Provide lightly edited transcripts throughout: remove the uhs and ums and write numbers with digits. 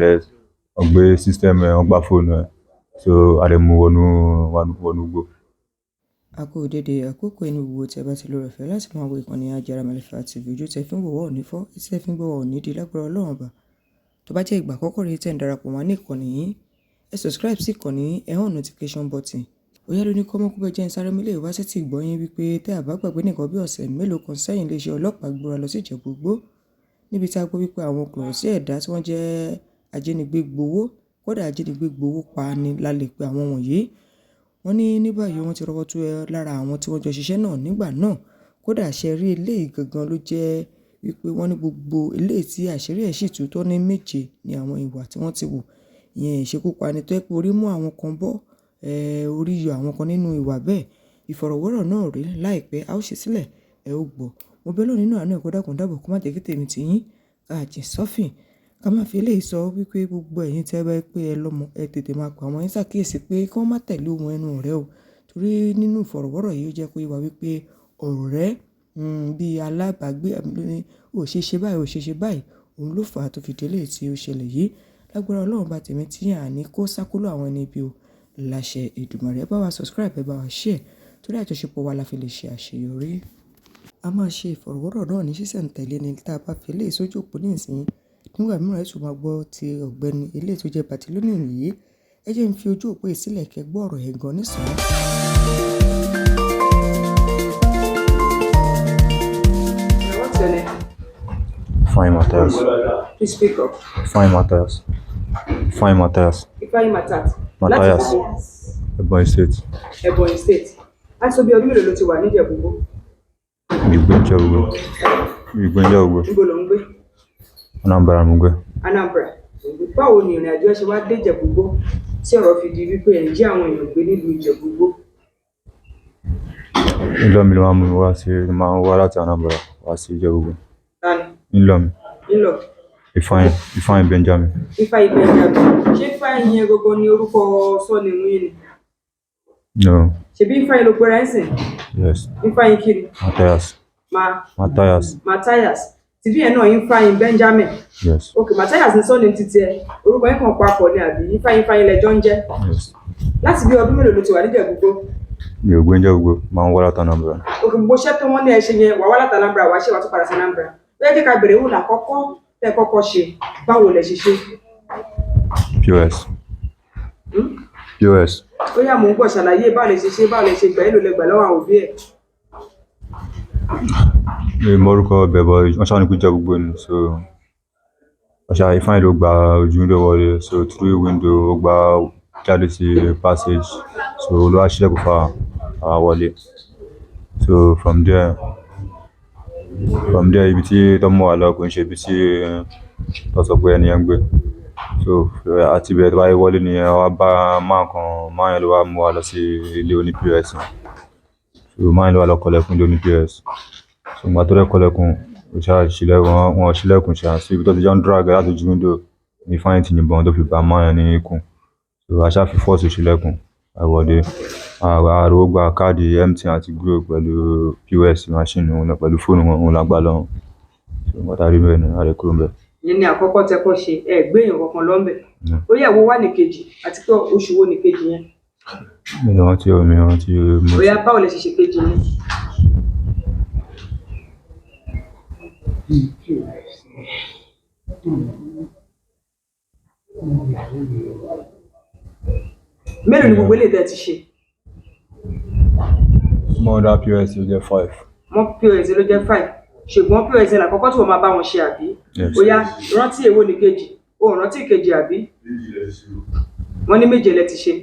Wọ́n gbé system ẹ̀, wọ́n gbá fóònù ẹ̀, so a dẹ̀ mú wọnú wọnú igbó. A kú dédé àkókò ẹni gbogbo tí ẹ bá ti lóore ọ̀fẹ́ láti máa wo ìkànnì Ajara Malefa TV. Ojú tẹ fi ń wò wá ò ní fọ́, etí tẹ fi ń gbọ́ wá ò ní di lágbára Ọlọ́run Ọba. Tó bá jẹ́ ìgbà àkọ́kọ́ rèé tẹ́ ń darapọ̀ mọ́ ní ìkànnì yìí, ẹ subscribe sí ìkànnì yìí, ẹ on notification button. Ó yá lóní kọ́mọ́kúbẹ́ jẹ́ ń sáré mú eléyìí wá sétí ìgbọ́ yín wípé tẹ́ ẹ bá gbàgbé nìkan bí ọ̀sẹ̀ mélòó kan sẹ́yìn, iléeṣẹ́ ọlọ́pàá gbéra lọ sí Ìjẹ̀bú Igbó níbi tí a gbọ́ wípé àwọn kòlọ̀rọ̀sí ẹ̀dá tí wọ́n jẹ́ ajínigbé gbowó, kódà ajínigbé gbowó pa ni la lè pe àwọn wọ̀nyí. Wọ́n ní ní báyìí wọ́n ti rọ́wọ́ tó ẹ lára àwọn tí wọ́n jọ ṣiṣẹ́ náà nígbà náà. Kódà ṣe rí eléyìí gangan ló jẹ́ wípé wọ́n ní gbogbo eléyìí tí àṣírí ẹ̀ sì tú tó ní méje ní àwọn ìwà tí wọ́n ti wù. Ìyẹn ìṣekúpani tó jẹ́ pé orí mú àwọn kan bọ́, orí yọ àwọn kan nínú ìwà bẹ́ẹ̀. Ìfọ̀rọ̀wérọ̀ náà rèé láìpẹ́, a ó ṣe sílẹ̀, ẹ ó gbọ́. Mo bẹ̀ Ọlọ́run nínú àánú ẹ̀ kó dákun dábọ̀ kó má jẹ́ kí tèmi tì yín ká jìn sọ́fìn. Ká má fi eléyìí sọ wípé gbogbo ẹ̀yin tí ẹ bá pé ẹ lọ́mọ, ẹ tètè máa pa àwọn yín ṣàkíyèsí pé kí wọ́n má tẹ̀lé ohun ẹnu ọ̀rẹ́ o. Torí nínú ìfọ̀rọ̀wérọ̀ yìí ó jẹ́ kó yé wa wípé ọ̀rẹ́ bí alábàágbé ní ò ṣe ṣe báyìí, ò ṣe ṣe báyìí, òun ló fà á tó fi dé eléyìí tí ó ṣẹlẹ̀ yìí. Lágbára Ọlọ́run bá tèmi tí àní kó sákóló àwọn ẹni ibi o. Láṣẹ Èdùmàrè, ẹ bá wa subscribe, ẹ bá wa share torí àjọṣepọ̀ wa la fi lè ṣe àṣeyọrí. A máa ṣe ìfọ̀rọ̀wérọ̀ náà ní ṣísẹ̀ntẹ̀lé ni tá a bá fi eléyìí sójú òpó nísìnyí. Nígbà mìíràn ẹ tún máa gbọ́ ti ọ̀gbẹ́ni eléyìí tó jẹ́ Bàtílónì yìí. Ẹ jẹ́ n fi ojú òpó yìí sílẹ̀ kẹ́ gbọ́ ọ̀rọ̀ ẹ̀ gan nísàn. What's your name? Fine Matthias. Please speak up. Fine Matthias. Fine Matthias. Ifeanyi Matat. Matthias. Láti ibo? Ebonyi State. Ebonyi State. Láti tó bí ọdún mélòó ló ti wà níjẹ̀bú Igbó? Mi gbé ń jẹ́ gbogbo. Mi gbé ń jẹ́ gbogbo. Níbo ló ń gbé? Anambra mo gbé. Anambra. Ló ń gbé. Báwo ni ìrìn àjò ẹ ṣe wá dé Ìjẹ̀bú Igbó tí ọ̀rọ̀ fi di wípé ẹ̀ ń jí àwọn èèyàn gbé nílùú Ìjẹ̀bú Igbó? Ńlọ mi ló máa ń mú mi wá sí, máa ń wá láti Anambra wá sí Ìjẹ̀bú Igbó. Tani? Ńlọ mi. Ńlọ. Ifeanyi, Ifeanyi Benjamin. Ifeanyi Benjamin. Ṣé Ifeanyi yẹn gangan ni orúkọ sọ́ọ̀nì yín ni? No. Ṣèbí Ifeanyi ló gbéra ẹ̀ sìn? Yes. Ifeanyi kiri? Matthias. Ma Matthias. Matthias. Tìbí yẹn náà Ifeanyi Benjamin. Yes. Ok, Matthias ní sọ́ọ̀nì títí ẹ. Orúkọ yín kan papọ̀ ni àbí Ifeanyi Ifeanyi lẹjọ́ ń jẹ́? Yes. Láti bí ọdún mélòó ló ti wà níjẹ̀bú Igbó? Mi ò gbé ń jẹ́ gbogbo. Máa ń wá láti Anambra. Òkè gbogbo iṣẹ́ tó wọ́n ní ẹ ṣe yẹn wà wá láti Anambra wàá ṣe wàá tún padà sí Anambra. Ó yẹ kí ká bèrè wò lákọ́kọ́ tẹ́ ẹ kọ́kọ́ ṣe, báwo lẹ ṣe ṣe? POS. Hmm? POS. Ó yá, mò ń gbọ́, ṣàlàyé báwo lẹ ṣe ṣe, báwo lẹ ṣe gbà, èlò lẹ gbà lọ́wọ́ àwọn òbí ẹ̀. Mi ò mọ orúkọ ibẹ̀ but wọ́n ṣáà ní pé Ìjẹ̀bú Igbó ni, so wọ́n ṣáà Ifeanyi ló gba ojú window wọlé, so through window ó gba jáde sí passage, so ló wá ṣílẹ̀kùn fún àwa wọlé. So from there ibi tí tọ́ mú wa lọ kò ń ṣe ibi tí tó sọ pé ẹni yẹn ń gbé. So àti ibẹ̀ tó bá yẹ wọlé ni wá bá man kan, man yẹn ló wá mú wa lọ sí ilé oní POS yẹn. So man yẹn ló wá lọ kọlẹ̀kùn ilé oní POS. So ìgbà tó dẹ̀ kọlẹ̀kùn, ó ṣáà ṣílẹ̀kùn, wọ́n ṣílẹ̀kùn ṣá, so ibi tó ti jọ ń drag ẹ láti ojú window ní Ifeanyi ti yìnbọn tó fi bá man yẹn ní ikùn. So a ṣáà fi force ṣílẹ̀kùn, a wọlé. A rówó gba káàdì MTN àti Glo pẹ̀lú POS machine òun náà pẹ̀lú fóònù wọn, òun la gbà lọ́wọ́. So nǹkan tá a rí bẹ́ẹ̀ ni a lè kúrò níbẹ̀. Ìyẹn ni àkọ́kọ́ tẹ́ kọ́ ṣe, ẹ gbé èèyàn kankan lọ́nbẹ̀. No. Ó yẹ wo wá ní kejì àti pé oṣù wo ní kejì yẹn? Mi ò rántí o, mi ò rántí o. Ó yá, báwo lẹ ṣe ṣe kejì yẹn? Mélòó ni gbogbo eléyìí tẹ́ ẹ ti ṣe? More than POS ló jẹ́ five. Mọ́ POS ló jẹ́ five. Ṣùgbọ́n POS làkọ́kọ́ tí wọ́n máa bá wọn ṣe àbí? Yes. Ó yá, rántí èwo ní kejì? O ò rántí ìkejì àbí? Wọ́n ní méje lẹ ti ṣe.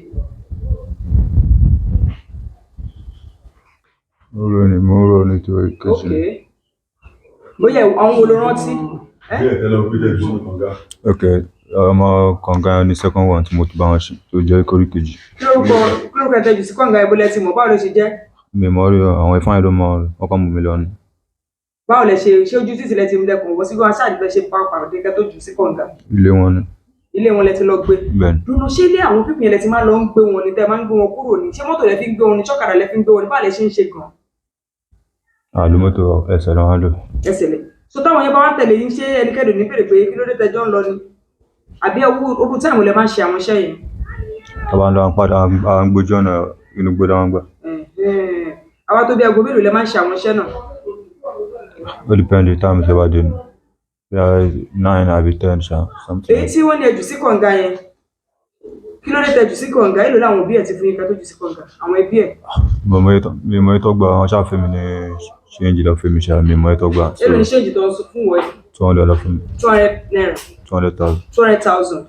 Mo rò ní, mo rò nítorí kejì. Ok. Bóyá àwọn wo ló rántí? Ẹ́ Ok, ọmọ kànga ni second one tí mo ti bá wọn ṣe tó jẹ́ kórí kejì. Kí lórúkọ ẹ tẹ́jú sí kànga ibo lẹ ti mọ̀, báwo ló ṣe jẹ́? Mi mọ̀ rí àwọn Ifeanyi ló mọ̀ wọ́n kàn mú mi lọ ni. Báwo lẹ ṣe ṣé ojú títì lẹ ti mú lẹkùn wọ sí wọn ṣáà níbẹ̀ ṣe bá pàdé kẹ́ tó jù sí kànga? Ilé wọn ni. Ilé wọn lẹ ti lọ gbé. Bẹ́ẹ̀ ni. Dúró, ṣé ilé àwọn pípín yẹn lẹ ti máa lọ ń gbé wọn ni, tẹ́ máa ń gbé wọn kúrò ní? Ṣé mọ́tò lẹ fi ń gbé wọn ni, ṣọ́kadà lẹ fi ń gbé wọn ni, báwo lẹ ṣe ń ṣe gan? Àlò mọ́tò ẹsẹ̀ ló wá lò. Ẹsẹ̀ lẹ̀. So táwọn yẹn bá wá ń tẹ̀lé yín, ṣé ẹnikẹ́ni ò ní béèrè pé kí ló dé tẹjọ́ ń lọ ni? Àbí orú time lẹ máa ń ṣe àwọn iṣẹ́ yẹn? Tá bá ń lọ, à ń padà, à ń gbójú ọ̀nà inú igbó la máa ń gbà. Ẹ̀hẹ́n. Àwa tó bí aago mélòó lẹ máa ń ṣe àwọn iṣẹ́ náà? Ó depend time tí ó bá dé ni. Bí 9 àbí 10 ṣá, something Èyí like. tí wọ́n ní ẹ jù sí kànga yẹn, kí ló dé tẹ jù sí kànga? Èló làwọn òbí ẹ̀ ti fún yín ká tó jù sí kànga? Àwọn ẹbí ẹ̀. Mi mọ iye tó gbà, wọ́n ṣáà fún mi ní change lọ fún mi ṣá, mi mọ iye tó gbà. So Èló ni change tó ń sọ fún wọ̀ ẹ́? 200 lọ fún mi. ₦200. 200,000. 200,000.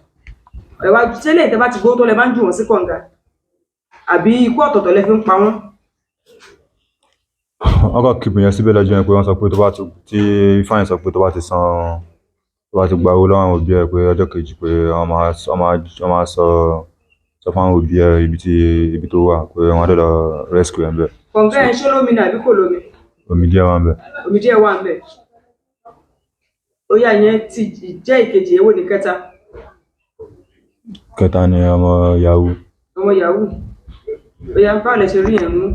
Ẹ wá tẹ́lẹ̀ tẹ́ bá ti gbowó tó lẹ máa ń jù wọ́n sí kànga? Àbí ikú ọ̀tọ̀ọ̀tọ̀ lẹ fi ń pa wọ́n? Wọ́n kàn keep yẹn síbẹ̀ lọ́jọ́ yẹn pé wọ́n sọ pé tó bá ti, tí Ifeanyi sọ pé tó bá ti san, tó bá ti gba owó lọ́wọ́ àwọn òbí ẹ̀ pé ọjọ́ kejì pé wọ́n máa sọ fún àwọn òbí ẹ̀ ibi tó wà pé wọ́n á dẹ̀ lọ rescue ẹ̀ ńbẹ̀. Kànga yẹn ṣó lómi ni àbí kò lómi? Omi díẹ̀ wà ńbẹ̀. Omi díẹ̀ wà ńbẹ̀. Ó yá, ìyẹn ti jẹ́ ìkejì, èwo ní kẹta? Kẹta ni ọmọ Yahoo. Ọmọ Yahoo. Ó yá, báwo lẹ ṣe rí yẹn mú?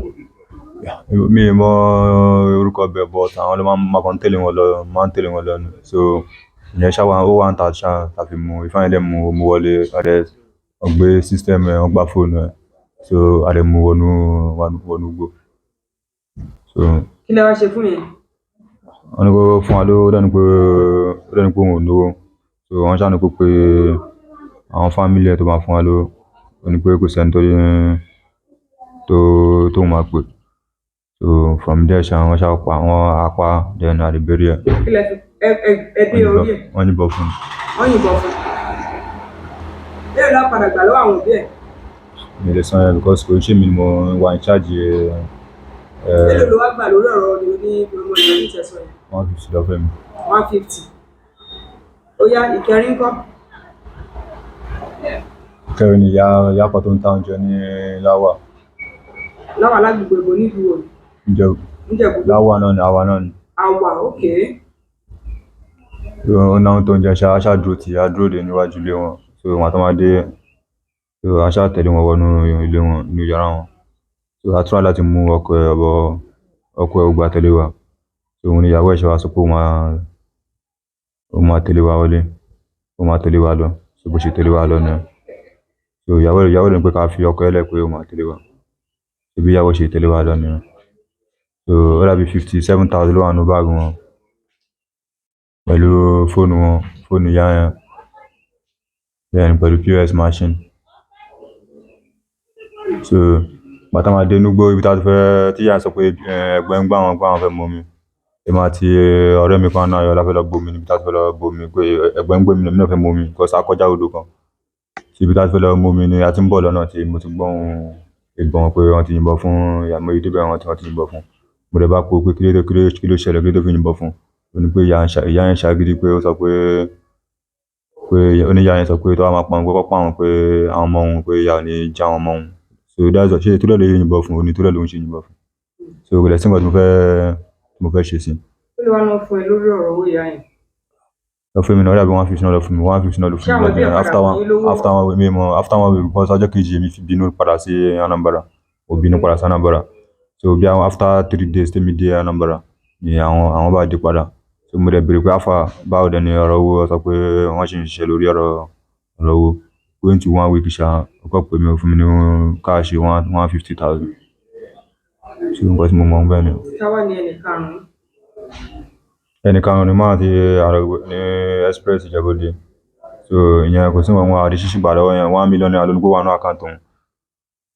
Mi ò mọ orúkọ bẹ̀, but àwọn ló máa kàn tẹ̀lé wọn lọ, máa ń tẹ̀lé wọn lọ ni. So ìyẹn ṣá wà, ó wà ń ta ṣá tàbí mú Ifeanyi dẹ̀ mú wọlé, a dẹ̀ wọ́n gbé system ẹ̀, wọ́n gbá fóònù ẹ̀. So a dẹ̀ mú wọnú igbó. So Kí lẹ wá ṣe fún yẹn? Wọ́n ní kó fún wa lówó, ó dẹ̀ ní pé òun ò lówó. So wọ́n ṣá ní kó pe àwọn family ẹ̀ tó máa fún wa lówó. Ó ní pé kò sí ẹni tó tóun máa pè. So from there ṣá, wọ́n ṣá pa wọ́n apá, then a dẹ̀ bury ẹ̀. Kí lẹ fi ẹ bí orí ẹ̀? Wọ́n yìnbọn fún un. Wọ́n yìnbọn fún un. Èló ló padà gbà lọ́wọ́ àwọn òbí ẹ̀? Mi ò lè san yẹn because kò ń ṣe mi ni mo wà in charge. Èló ló wá gbà lórí ọ̀rọ̀ ní ọmọ ìyá ní ìtẹ̀sọ̀ yẹn? 150 ló fẹ́ mi. 150. Ó yá, ìkẹrin ńkọ́? Kẹrin ni ìyá kan tó ń ta oúnjẹ ní Láwà. Láwà lágbègbè ìbò nílùú wo? Ìjẹ̀bú. Níjẹ̀bú. Láwà náà ni, àwa náà ni. Àwà, okay. So ó náà tó ń jẹ ṣá, a ṣáà dúró tì á dúró dè níwájú ilé wọn. So ìgbà tó máa dé, so a ṣáà tẹ̀lé wọn wọnú ilé wọn, inú yàrá wọn. So a try láti mú ọkọ ẹ̀, but ọkọ ẹ̀ ò gbà tẹ̀lé wa. So òun ni ìyàwó ẹ̀ ṣe wá sọ pé òun máa tẹ̀lé wa wọlé, òun máa tẹ̀lé wa lọ. So bó ṣe tẹ̀lé wa lọ nìyẹn. So ìyàwó ẹ̀ ní pé ká fi ọkọ ẹ̀ lẹ̀ pé òun máa tẹ̀lé wa. So bí ìyàwó ṣe tẹ̀lé wa lọ nìyẹn. So ó dàbí 57,000 ló wà nínú báàgì wọn pẹ̀lú fóònù wọn, fóònù ìyá yẹn, then pẹ̀lú POS machine. So ìgbà tá máa dé inú igbó ibi tá ti fẹ́ tí ìyá sọ pé ẹ̀gbẹ́ ń gbá wọn pé àwọn fẹ́ mu omi. Èmi àti ọ̀rẹ́ mi kan náà la fẹ́ lọ bomi níbi tá ti fẹ́ lọ bomi pé ẹ̀gbẹ́ ń gbé mi, èmi náà fẹ́ mu omi because a kọjá odò kan. So ibi tá ti fẹ́ lọ mu omi ni a ti ń bọ̀ lọ́nà tí mo ti gbọ́ ohùn ìbọn pé wọ́n ti yìnbọn fún ìyá mo dé bẹ̀ wọ́n ti yìnbọn fún. Mo dẹ̀ bá pè pé kí ló dé, kí ló ṣẹlẹ̀, kí ló tó fi yìnbọn fún. Ó ní pé ìyá yẹn ṣagídí pé ó sọ pé ó ní ìyá yẹn sọ pé tó bá máa pa òun pé kó pa òun, pé àwọn ọmọ òun, pé ìyá ò ní jẹ àwọn ọmọ òun. So that's why ṣé torí ẹ̀ ló ṣe yìnbọn fún, ó ní torí ẹ̀ lòun ṣe yìnbọn fún. So kò dẹ̀ sí nǹkan tí mo fẹ́ ṣe sí i. Kí ló wá ná fún ẹ lórí ọ̀rọ̀ owó ìyá yẹn? Lọ fún mi náà, ó dàbí 150 náà lọ fún mi, 150 náà ló fún Ṣé mi àwọn ẹbí lọ́jọ́ ẹ̀ yẹn. padà After fún one yín lówó? After one week, mi mọ̀, after one week, because ọjọ́ kejì èmi fi bínú padà sí Anambra. Mo bínú padà sí Anambra. So bí àwọn after 3 days tèmi dé Anambra ni àwọn bá dé padà. So mo dẹ̀ béèrè pé alpha, báwo dẹ̀ ni ọ̀rọ̀ owó? Ó sọ pé wọ́n ṣì ń ṣiṣẹ́ lórí ọ̀rọ̀ owó. Going to one week ṣá, ó kàn pè mí, ó fún mi ní cash 150,000. So nǹkan tí mo mọ̀ níbẹ̀ ni. Táwa ni ẹnì karùn-ún? Ẹnì karùn-ún ni máa ti ní Express Ìjẹ̀bú-Òde. So ìyẹn kò sí nǹkan wọn àrí ṣíṣì gbà lọ́wọ́ yẹn, ₦1 million ló ní kó wà nínú account òun.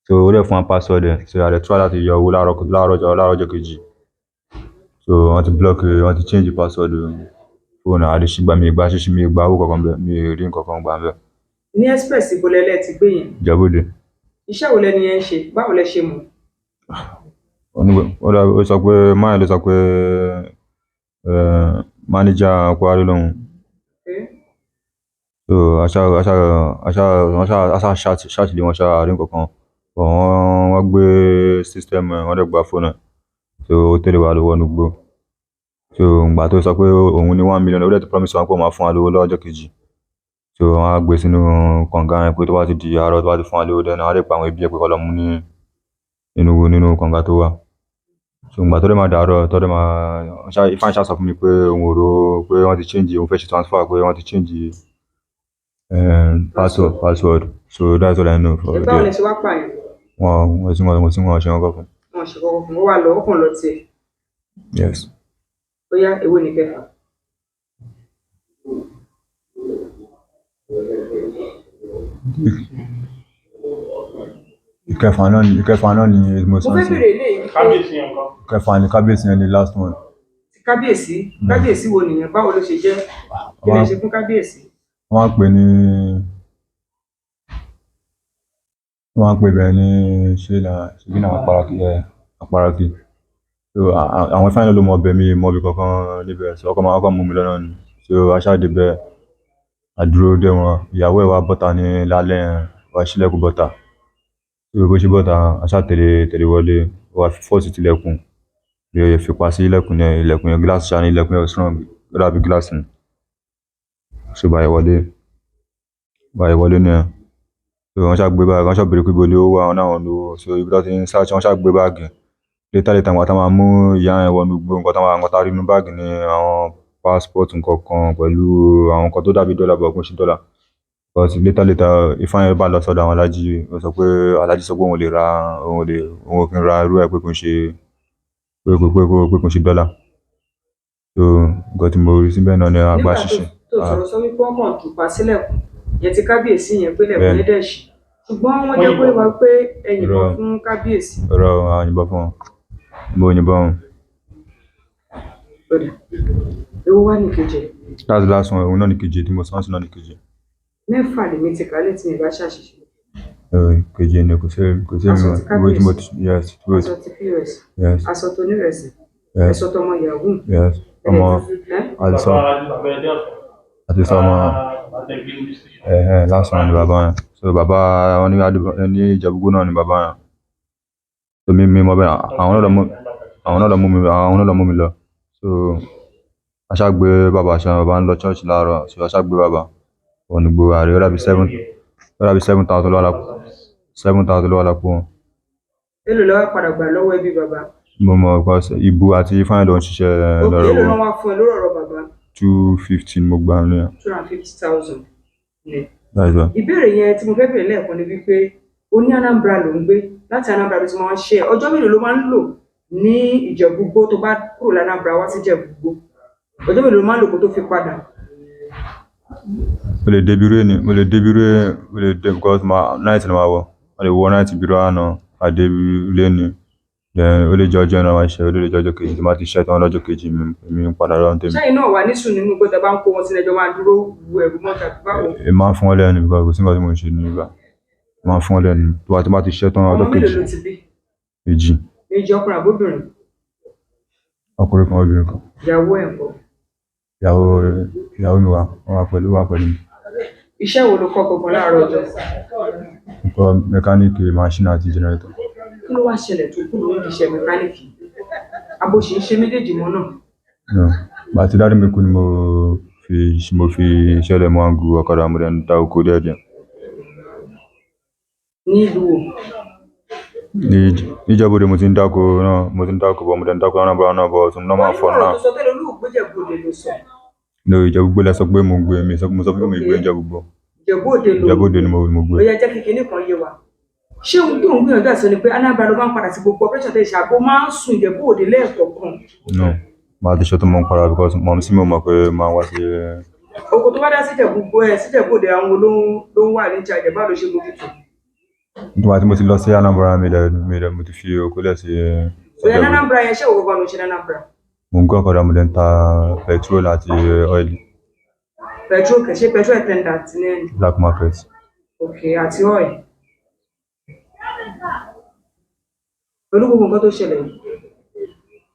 So ó dẹ̀ fún wa password ẹ̀, so a dẹ̀ try láti yọ owó láàárọ̀ ọjọ́ kejì. So wọ́n ti block, wọ́n ti change password fóònù àrí ṣígbà, mi ì gba ṣíṣí, mi ì gba owó kankan bẹ́ẹ̀, mi ì rí nǹkan kan gbà ńbẹ̀. Ní Express ibo lẹ ti gbé yẹn? Ìjẹ̀bú-Òde. Iṣẹ́ wo lẹni yẹn ń ṣe? Báwo lẹ ṣe mọ̀? Ó sọ pé máa ló sọ pé manager Kwari lòun. So aṣá aṣá aṣá wọ́n ṣá aṣá ṣáàtì lé wọn ṣá àrí nǹkan kan. But wọ́n gbé system ẹ̀, wọ́n dẹ̀ gba fóònù ẹ̀. So ó tẹ̀lé wa lọ wọnú igbó. So ìgbà tó sọ pé òun ní 1 million, ó dẹ̀ ti promise wa pé òun máa fún wa lówó lọ́jọ́ kejì. So wọ́n á gbé sínú kànga yẹn pé tó bá ti di àárọ̀, tó bá ti fún wa lówó, then wọ́n á lè pa àwọn ẹbí ẹ̀ pé kó lọ mú ní nínú kànga tó wà. So ìgbà tó dẹ̀ máa dàárọ̀, tó dẹ̀ máa ṣá, Ifeanyi ṣá sọ fún mi pé òun ò rò pé wọ́n ti change, òun fẹ́ ṣe transfer, pé wọ́n ti change. Password. So that's all I know for Ẹ báwo lẹ there. ṣe wá pààyàn? Wọn tí wọn tí wọn ṣe wọn kọ fún. Wọn ṣe kọ́kọ́ fún, ó wà lọ, ó kàn lọ tiẹ̀. Yes. Ó yá, èwo ní kẹfà? Ìkẹfà náà ni mo Mo sọ fẹ́ sí. bèrè eléyìí wípé Kábíyèsí yẹn kọ́. Ìkẹfà ni kábíyèsí yẹn ni last one. Ti kábíyèsí, kábíyèsí wo nìyẹn? Báwo ló ṣe jẹ́? Kí lẹ ṣe fún kábíyèsí? Wọ́n á pè ní, wọ́n á pè bẹ́ẹ̀ ní, ṣé na ṣe bí na àpárá ẹ àpárá kí. So àwọn fáìlì ló mọ ọbẹ̀, mi mọ ibi kankan níbẹ̀, so ọkọ máa kọ́ mú mi lọ́nà ni. So aṣáájú bẹ́ẹ̀ àdúró dé wọn, ìyàwó ẹ̀ wá bọ́ta ní lálẹ́ yẹn, wá sílẹ̀kùn bọ́ta. So bó ṣe bọ́ta, aṣáá tẹ̀lé tẹ̀lé wọlé, ó wá fi fọ́ọ̀sì tilẹ̀kùn, lè fipá sí ilẹ̀kùn yẹn, ilẹ̀kùn yẹn gíláàsì ṣáá ní, ilẹ̀kùn yẹn strong, ó dàbí gíláàsì ni. So báyìí wọlé nìyẹn. So wọ́n ṣáà gbé báàgì, wọ́n ṣáà béèrè pé ibo ni ó wà, wọ́n náà lówó. So ibi tí wọ́n ti ń search, wọ́n ṣáà gbé báàgì. Later later, ìgbà tí wọ́n máa mú ìyá yẹn wọnú igbó, nǹkan tá rí nínú báàgì ni àwọn passport nǹkan kan pẹ̀lú àwọn nǹkan tó dàbí dọ́là but kò ń ṣe dọ́là. But later later, ifá yẹn bá lọ sọ́dọ̀ àwọn alájí, ó sọ pé alájí sọ pé òun ò lè ra, òun ò lè, òun ò kí ń ra irú ẹ̀, pé kò ń ṣe pé kò ń ṣe dọ́là. So nǹkan tí mo rí síbẹ̀ náà ni àgbà Nígbà tó ṣíṣe. tó sọ̀rọ̀, sọ wípé wọ́n kàn tùpá sílẹ̀kùn yẹn ti kábíyèsí yẹn, pé lẹ̀kùn Bẹ́ẹ̀ni. yẹn dẹ̀ ṣí, ṣùgbọ́n wọ́n jẹ́ pé wá pé ẹ yìnbọn Irọ́. fún kábíyèsí. Ọ̀rọ̀ àwọn yìnbọn fún wọn. Mo yìnbọn wọn. Ọ̀dà, èwo wá ní kejì ẹ̀? That's the last one. Òun náà ní kejì tí mo sọ náà ní kejì. Mẹ́fà lèmi ti kálẹ̀ tí mi bá ṣàṣìṣe. Kejì ni kò sí Aṣọ ti mi ìwé tí mo ti, yes, wait. Aṣọ ti POS, Yes. aṣọ tó nírẹsì, Yes. ẹ̀ṣọ́ tọmọ yahoo. Yes, ọmọ ẹ́ àti sọ Bàbá ẹdẹ ọ̀sán. Àti sọ ọmọ. Bàbá tẹ gbé ní station. Last one ni bàbá yẹn. So bàbá wọn ní ní Ìjẹ̀bú-Igbó náà ni bàbá yẹn. So mi mọ bẹ́ẹ̀, àwọn náà lọ mú mi lọ. So a ṣáà gbé bàbá, ṣe bàbá ń lọ church láàárọ̀, so a ṣáà gbé bàbá wọn ní gbogbo àárẹ̀, ó dàbí 7,000 ló wà lápò, 7,000 ló wà lápò wọn. Èló ló wá padà gbà lọ́wọ́ ẹbí bàbá? Mo mọ̀ because ìbú àti ifeanyi ló ń ṣiṣẹ́ Òkè lọ́rọ̀ èló owó. ló wá fún ẹ lórí ọ̀rọ̀ bàbá? 215 mo gbà ní ẹ̀. 250,000 ni. That's all. Ìbéèrè yẹn tí mo fẹ́ béèrè lẹ́ẹ̀kan ni wípé o ní Anambra ló ń gbé, láti Anambra ló ti máa ń ṣe ẹ. Ọjọ́ mélòó ló máa ń lò ní Ìjẹ̀bú-Igbó tó bá kúrò l'Anambra wá sí Ìjẹ̀bú-Igbó? Ọjọ́ mélòó ló máa ń lò kó tó fi padà? Mo lè débi ré ni, mo lè débi ré, mo lè dé because ma night ni ma wọ̀, mo lè wọ night bí irú àná àdé ilé ni. Then ó lè jẹ́ ọjọ́ náà máa ṣe, ó lè jẹ́ ọjọ́ kejì tí máa ti ṣẹ́ tán lọ́jọ́ kejì, mi ń padà lọ́n tèmi. Ṣáà náà wà ní sùn nínú igbó tẹ bá ń kó wọn sílẹ̀, ẹjọ́ máa dúró wu ẹ̀rù mọ́ tàbí báwo? Èmi máa ń fún wọn lẹ́nu because kò sí nǹkan tí mo ń ṣe nígbà. Mo máa ń fún wọn lẹ́nu tó bá tí bá ti ṣẹ́ tán Ọmọ ọjọ́ mélòó kejì. ló ti bí? Méjì. Méjì, ọkùnrin àbóbìnrin? Ọkùnrin kan, obìnrin kan. Ìyàwó ẹ̀ ńkọ́? Ìyàwó mi wà, wọ́n wà pẹ̀lú mi. Iṣẹ́ wo ló kọ́ gbogbo láàárọ̀ ọjọ́? Nǹkan mẹkáníìkì, machine àti generator. Kí ló wá ṣẹlẹ̀ tó kúrò nídìí iṣẹ́ mẹkáníìkì? Abo ṣì ń ṣe méjèèjì mọ́ náà? No. Ìgbà tí daddy mi kú ni mo fi iṣẹ́ lẹ̀, mo wá ń gun ọ̀kadà, mo dẹ̀ ń dá oko díẹ̀ díẹ̀. Ní ìlú wo? Ní Ìjẹ̀bú-Òde mo ti ń dáko náà, mo ti ń dáko bọ̀, mo dẹ̀ ń dáko Anambra náà, but normal Wọ́n ní for ọ̀rọ̀ now. tó sọ tẹ́lẹ̀, olúùgbé Ìjẹ̀bú-Òde ló sọ. No, Ìjẹ̀bú-Igbó lẹ sọ pé mo gbé, mi sọ, mo sọ fún pé mi gbé Ìjẹ̀bú-Igbó. Ìjẹ̀bú-Òde ló Ìjẹ̀bú-Òde ni mo gbé. Ó yá, jẹ́ kí kinní kan yé wa. Ṣé ohun tó ń gbìyànjú àti sọ ni pé Anambra ló máa ń padà sí gbogbo operation tẹ̀ ṣàbó máa ń sùn Ìjẹ̀bú-Òde lẹ́ẹ̀kọ̀ọ̀kan? No, màá ti ṣe tó mọ̀ ń para because mọ̀ sí mi ò mọ̀ pé máa wá sí. Oko tó bá dá sí Ìjẹ̀bú-Igbó ẹ̀ sí Ìjẹ̀bú-Òde, àwọn wo ló ń wà ní ìjà báwo ló ṣe mójútó? Nígbà tí mo ti lọ sí Anambra, mi dẹ̀ mo ti fi oko lẹ̀ sí Ó yá, Ìjẹ̀bú. Anambra yẹn, ṣé òwò gan ló ń ṣe ní Anambra? Mo ń gbé ọ̀kadà, mo dẹ̀ ń ta petrol àti oil. Petrol kẹ̀, ṣé petrol attendant ní ẹni? Black market. Ok, àti oil. Pẹ̀lú gbogbo nǹkan tó ṣẹlẹ̀ yìí,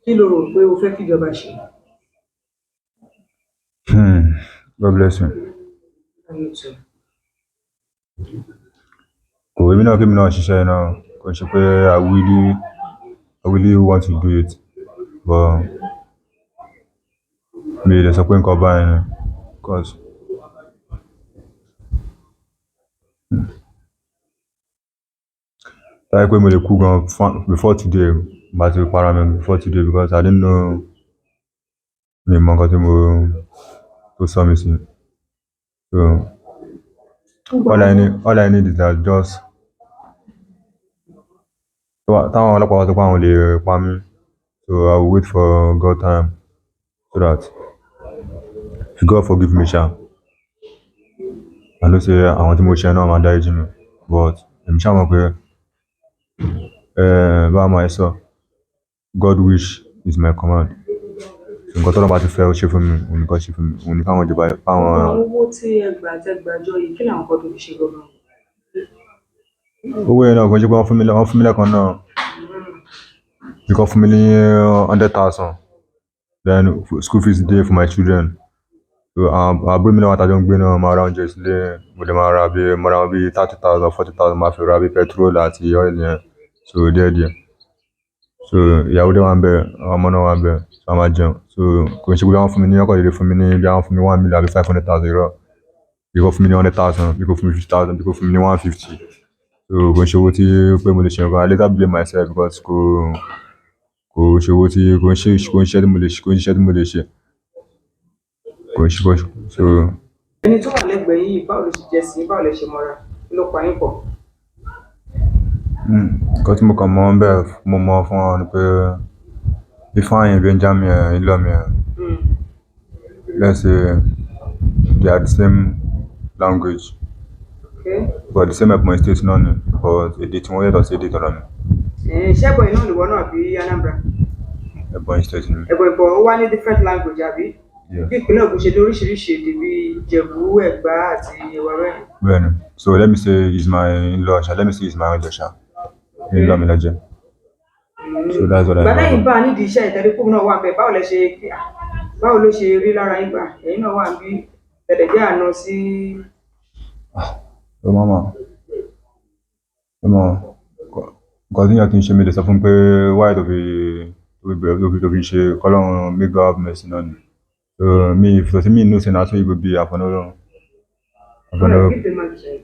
kí lo rò pé o fẹ́ kíjọba ṣe? God bless you. And you too. Kò èmi náà kí èmi náà ṣiṣẹ́ náà, kò ṣe pé I really want to do it, but mi ò lè sọ pé nǹkan báyìí ni cause tó bá jẹ́ pé mo lè kú gan before today, màá ti para mi before today because I didn't know, mi ò mọ nǹkan tí mo tó sọ mi sí. So All I need is that just táwọn ọlọ́pàá bá sọ pé àwọn lè pa mí, so I will wait for God time so that if God forgive me ṣá, I know say àwọn tí mo ṣẹ̀ náà máa dáríjì mí, but èmi ṣáà mọ̀ pé báwo máa ṣe sọ, God wish is my command. So nǹkan tọ́lọ́run bá ti fẹ́ ó ṣe fún mi, òun ni kó ṣe fún mi, òun ni káwọn ìjọba káwọn. Gbogbo àwọn owó tí ẹ gbà tẹ́ gbàjọ yìí, kí làwọn nǹkan tó fi ṣe gangan? Owó yẹn náà kò ń ṣe pé wọ́n fún mi lẹ́ẹ̀kan náà. Bí kán fún mi ní 100,000, then school fees dey for my children. So àwọn àbúrò mi náà wà tá jọ ń gbé náà, máa ra oúnjẹ sílé, mo dẹ̀ máa ra bí mo ra bí 30,000, 40,000, máa fi ra bí petrol àti oil yẹn, so díẹ̀díẹ̀. So ìyàwó dẹ̀ wà ńbẹ̀, àwọn ọmọ náà wà ńbẹ̀, so a máa jẹun. So kò ń ṣe pé wọ́n fún mi ní, wọ́n kàn dédé fún mi ní bí wọ́n fún mi 1 million àbí 500,000, irọ́. Bí kò fún mi ní 100,000, bí kò fún mi 50,000, bí kò fún mi ní 150. So kò ń ṣe owó tí pé mo lè ṣe nǹkan. I later blame myself because kò ṣe owó tí kò ń ṣe iṣẹ́ tí mo lè ṣe, kò ń ṣe iṣẹ́ tí mo lè ṣe. Kò ń ṣe, kò ń ṣe so. Ẹni tó wà lẹ́gbẹ̀ẹ́ yìí, báwo ló ṣe jẹ́ sí yín? Báwo lẹ ṣe mọ́ra? Kí ló pa yín pọ̀? Nǹkan tí mo kàn mọ̀ ńbẹ̀, mo mọ̀ fún wọn ni pé Ifeanyi Benjamin ẹ̀, in-law mi ẹ̀, let's say they are the same language, but the same Ebonyi State náà ni, but èdè tí wọ́n yàtọ̀ sí èdè tọ̀dọ̀ mi. Ṣé Ebonyi náà nìwọ náà àbí Anambra? Ebonyi State ni mí. Ebonyi, but ó wá ní different language, àbí? Yeah. Bí ìpínlẹ̀ Ògùn ṣe ní oríṣiríṣi èdè bíi Ìjẹ̀bú, Ẹ̀gbá àti Ìwà bẹ́ẹ̀. Bẹ́ẹ̀ni. So let me say he's my in-law ṣá, let me say he's my in-law ṣá. In-law mi ló jẹ́. So that's what I Ìgbà know. lẹ́yìn bá a nídìí iṣẹ́ ìtẹ́ríkù náà wà bẹ́ẹ̀, báwo ló ṣe rí lára yín gbà ẹ̀yin náà wà bí tẹ̀lẹ̀ jẹ́ àna sí? Ó mama, ó mọ nǹkan tí èèyàn kì í ṣe, mi lè sọ fún pé why tó fi bẹ̀rẹ̀ tó fi ṣe. Kọ́lọ́run, may God have mercy náà ni. So me, if me know say na so e go be, I for no Alright, give the mic to him.